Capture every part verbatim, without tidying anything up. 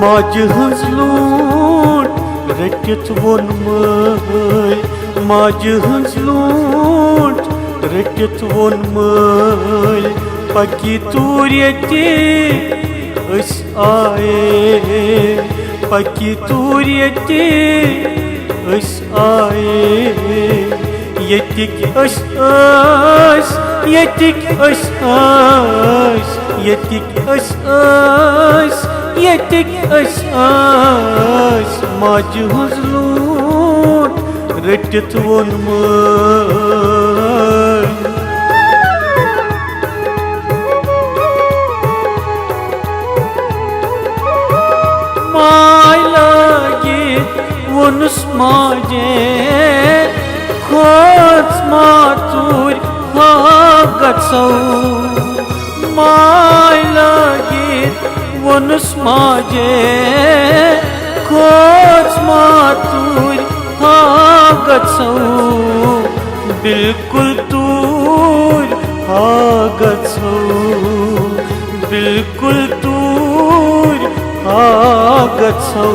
ماجہِ ہٕنٛز لوٗٹھ رٔٹِتھ ووٚن مٲلۍ، ماجہِ ہٕنٛز لوٗٹھ رٔٹِتھ ووٚن مٲلۍ، پکی توٗرۍ ییٚتہِ أسۍ آیے، پکی توٗرۍ ییٚتہِ أسۍ آیے۔ ییٚتِکۍ أسۍ ٲسۍ، ییٚتِکۍ أسۍ ٲسۍ، ییٚتِکۍ أسۍ ٲسۍ، ییٚتِکۍ أسۍ ٲسۍ۔ ماجہِ ہٕنٛز لوٗٹھ رٔٹِتھ ووٚن مٲلۍ۔ ماے لٲگِتھ ووٚنُس ماجے، کھوژ ماتوٗرۍ ہا گژھو۔ ماے لٲگِتھ ووٚنُس ماجے، کھوژ ماتوٗرۍ ہا گژھو۔ بالکل توٗرۍ ہا گژھو، بالکل توٗرۍ ہا گژھو۔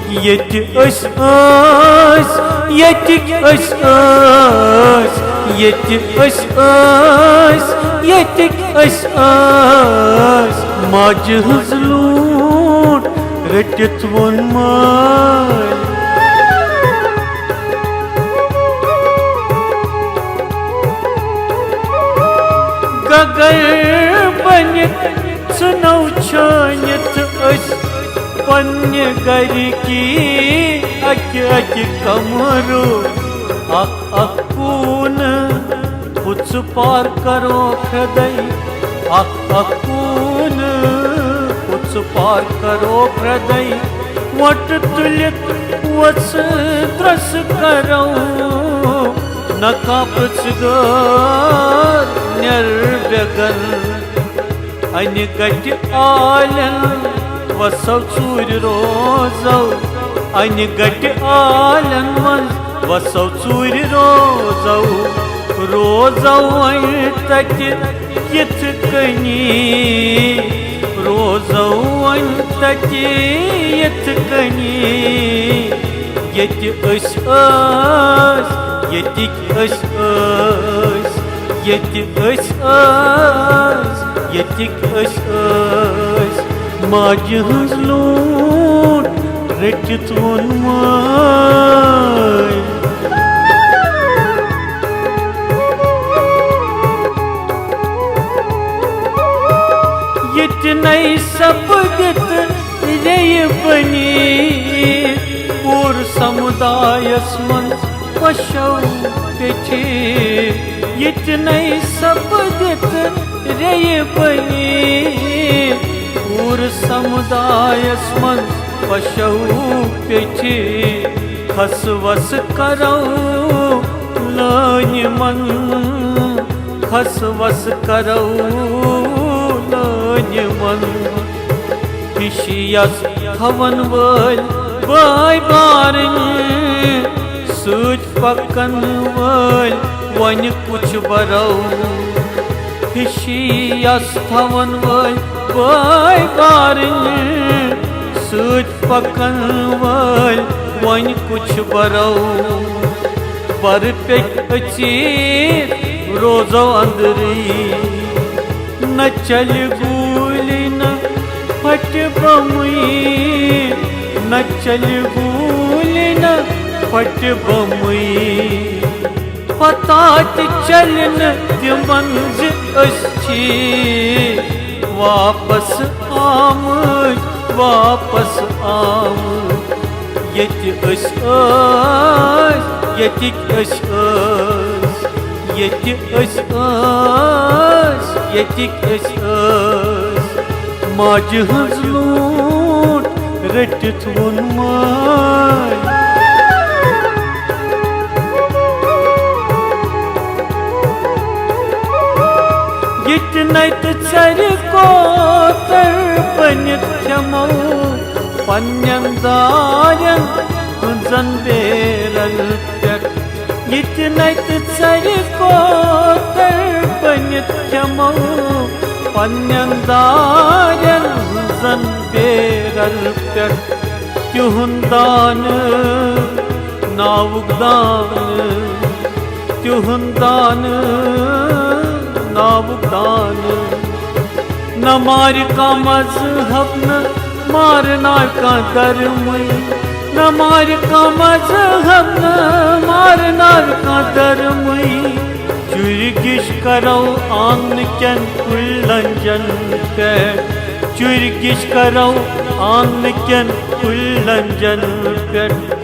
ییٚتہِ أسۍ ٲسۍ، ییٚتِکۍ أسۍ ٲسۍ، ییٚتہِ أسۍ ٲسۍ، ییٚتِکۍ أسۍ ٲسۍ۔ ماجہِ ہٕنٛز لوٗٹھ رٔٹِتھ ووٚن مٲلۍ۔ گگر بٔنِتھ ژھٕنو چھٲنِتھ أسۍ پننہِ گرِکی اکہِ اکہِ کمرُک اکھ اکھ کوٗنہٕ۔ پُژھ پار کرو کھدے اکھ اکھ کوٗنہٕ، پُژھ پار کرو کھدے۔ وۄٹہٕ تُلِتھ وۄژھ درٛۄژھ کرو، نہ کانٛہہ پرٛژھگار نیر بیگن۔ انہِ گٹہِ آلن وسو ژوٗرِ روزو، انہِ گٹہِ آلن منٛز وسو ژوٗرِ روزو۔ روزو وۄنۍ تتہِ یِتھ کٔنی، روزو وۄنۍ تتہِ یِتھ کٔنی، ییٚتہِ أسۍ ٲسۍ، ییٚتِکۍ أسۍ ٲسۍ، ییٚتہِ أسۍ ٲسۍ، ییٚتِکۍ أسۍ ٲسۍ۔ ماجہِ ہٕنٛز لوٗٹھ رٔٹِتھ ووٚن مٲلۍ۔ ییٚتہِ نَے سپدِتھ ریٚیہِ بٔنی، پوٗرٕ سمُدایس منٛز پشو پیٚٹھِ۔ ییٚتہِ نَے سپدِتھ ریٚیہِ بٔنی، پوٗرٕ سمُدایس منٛز پشو پیٚٹھِ۔ کھس وس کرو لٲنہِ من، کھس وس کرو لٲنہِ من۔ ہِشی یس تھاون وٲلۍ بٲے بارٕنۍ، سۭتۍ پکن وٲلۍ وۄنۍ کُچھ برو۔ ہِشی یس تھاون وٲلۍ بٲے بارٕنۍ، سۭتۍ پکن وٲلۍ وۄنۍ کُچھ برو۔ بر پیٚکۍ أژیٖر روزو اندرٕے۔ نہ چلہِ گوٗلۍ نہ پھٹہِ بمٕے، نہ چلہِ گوٗلۍ نہ پھٹہِ بمٕے۔ پتہ تہِ چلہِ نہٕ تِمن زِ أسۍ چھِ واپس آمٕتۍ، واپس آمٕتۍ۔ ییٚتہِ أسۍ ٲسۍ، ییٚتِکۍ أسۍ ٲسۍ، ییٚتہِ أسۍ ٲسۍ، ییٚتِکۍ أسۍ ٲسۍ۔ ماجہِ ہٕنٛز لوٗٹھ رٔٹِتھ ووٚن مٲلۍ۔ ییٚتہِ نَے تہٕ ژَرِ کوتر بٔنِتھ کھٮ۪مو پننٮ۪ن دارٮ۪ن ہٕنٛزن بیرن پٮ۪ٹھ۔ ییٚتہِ نَے تہٕ ژَرِ کوتر بٔنِتھ کھٮ۪مو پننٮ۪ن دارٮ۪ن ہٕنٛزن بیرن پٮ۪ٹھ تِہُنٛد دانہٕ، ناوُک دانہٕ، تِہُنٛد دانہٕ، ناوُک دانہٕ۔ نہ مارِ کانٛہہ مذہب، نہ مارِ نار کانٛہہ دھرمٕے، نہ مارِ کانٛہہ مذہب، نہ مارِ نار کانٛہہ دھرمٕے۔ چُرۍ گِش کرو آنٛگنہٕ کٮ۪ن کُلٮ۪ن جن پٮ۪ٹھ، چُرۍ گِش کرو آنٛگنہٕ کٮ۪ن کُلٮ۪ن جن پٮ۪ٹھ۔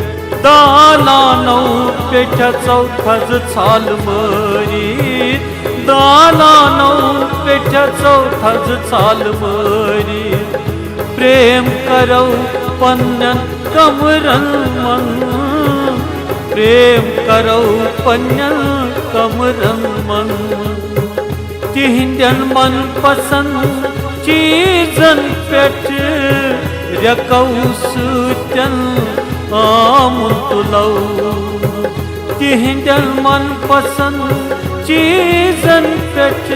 دالانو پٮ۪ٹھ ژو تھزٕ ژھالہٕ مٲرِتھ، دالانو پٮ۪ٹھ ژو تھزٕ ژھالہٕ مٲرِتھ۔ پریم کرو پننٮ۪ن کمرن منٛز، پریم کرو پننٮ۪ن کمرن منٛز۔ تِہنٛدٮ۪ن من پسند چیزن پٮ۪ٹھ رٮ۪کو سۭتۍ آمُن تُلو۔ تِہنٛدٮ۪ن من پسند چیزن پٮ۪ٹھ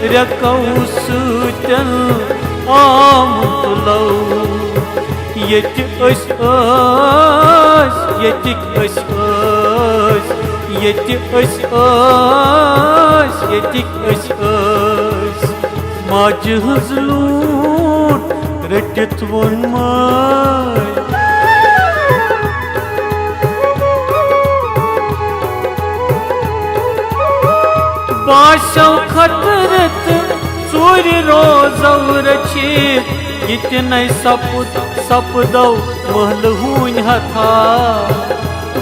رٮ۪کو سۭتۍ آمُن تُلو۔ ییٚتہِ أسۍ ٲسۍ، ییٚتِکۍ أسۍ ٲسۍ، ییٚتہِ أسۍ ٲسۍ، ییٚتِکۍ أسۍ ٲسۍ۔ ماجہِ ہٕنٛز لوٗٹھ رٔٹِتھ ووٚن مٲلۍ۔ باسیو خطرٕ تہٕ ژوٗرِ روزو رٔچھِتھ، یہِ تہِ نَے سپُد، سپدو محلہٕ ہوٗنۍ ہتھا۔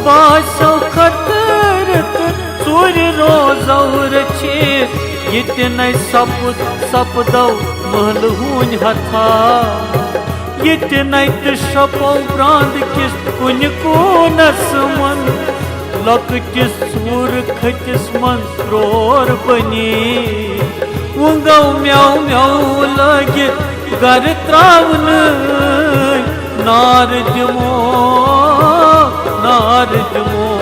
باسیو خطرٕ تہٕ ژوٗرِ روزو رٔچھِتھ، یہِ تہِ نَے سپُد، سپدو محلہٕ ہوٗنۍ ہتھا۔ ییٚتہِ نَے تہِ شرٛپو برٛانٛد کِس کُنہِ کوٗنس منٛز، لۄکٹِس ژوٗرٕ کھٔٹِس منٛز ترٛور بٔنی۔ وۄنۍ گوٚو میو میو لٲگِتھ گرٕ ترٛاونہٕ، نار دِمو، نار دِمو۔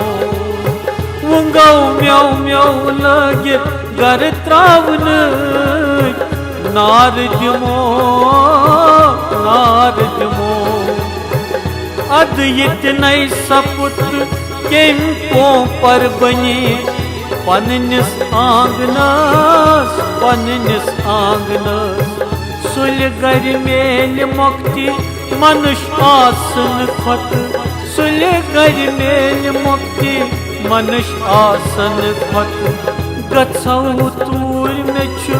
وۄنۍ گوٚو میو میو لٲگِتھ گرٕ ترٛاونہٕ، نار دِمو، نار دِمو۔ اَدٕ ییٚتہِ نَے سپُد کٔمۍ پونٛپر بٔنی پننِس آنٛگنس، پننِس آنٛگنس۔ سُلہِ گرِ میلہِ مۄکتی منُش آسنہٕ کھۄتہٕ، سُلہِ گرِ میلہِ مۄکتی منُش آسنہٕ کھۄتہٕ۔ گژھو توٗرۍ مےٚ چھُ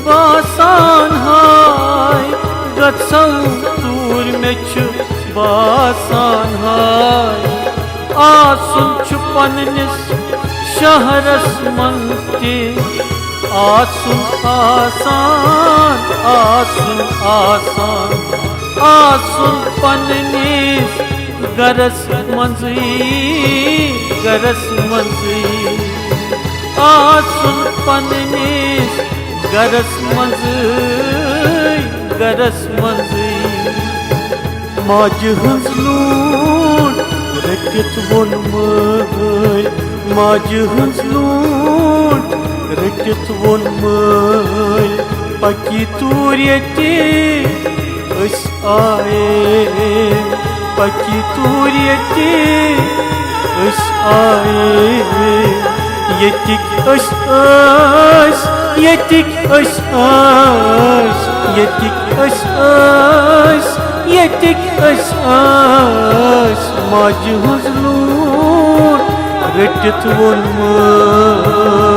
باسان ہاے، گژھو توٗرۍ مےٚ چھُ باسان ہاے۔ آسُن چھُ پننِس شہرس منٛز تہِ، آسُن آسان، آسُن آسان، آسُن پننِس گرس منٛزٕے، گرس منٛزٕے۔ آسُن پننِس گرس منٛزٕے، گرس منٛزٕے۔ ماجہِ ہٕنٛز لوٗٹھ رٔٹِتھ ووٚن مٲلۍ، ماجہِ ہٕنٛز لوٗٹھ رٔٹِتھ ووٚن مٲلۍ، پکی توٗرۍ ییٚتہِ أسۍ آیے، پکی توٗرۍ ییٚتہِ أسۍ آیے۔ ییٚتِکۍ أسۍ ٲسۍ، ییٚتِکۍ أسۍ ٲسۍ، ییٚتِکۍ أسۍ ٲسۍ، ییٚتِکۍ أسۍ ٲسۍ۔ ماجہِ ہٕنٛز لوٗر رٔٹِتھ ووٚن مٲلۍ۔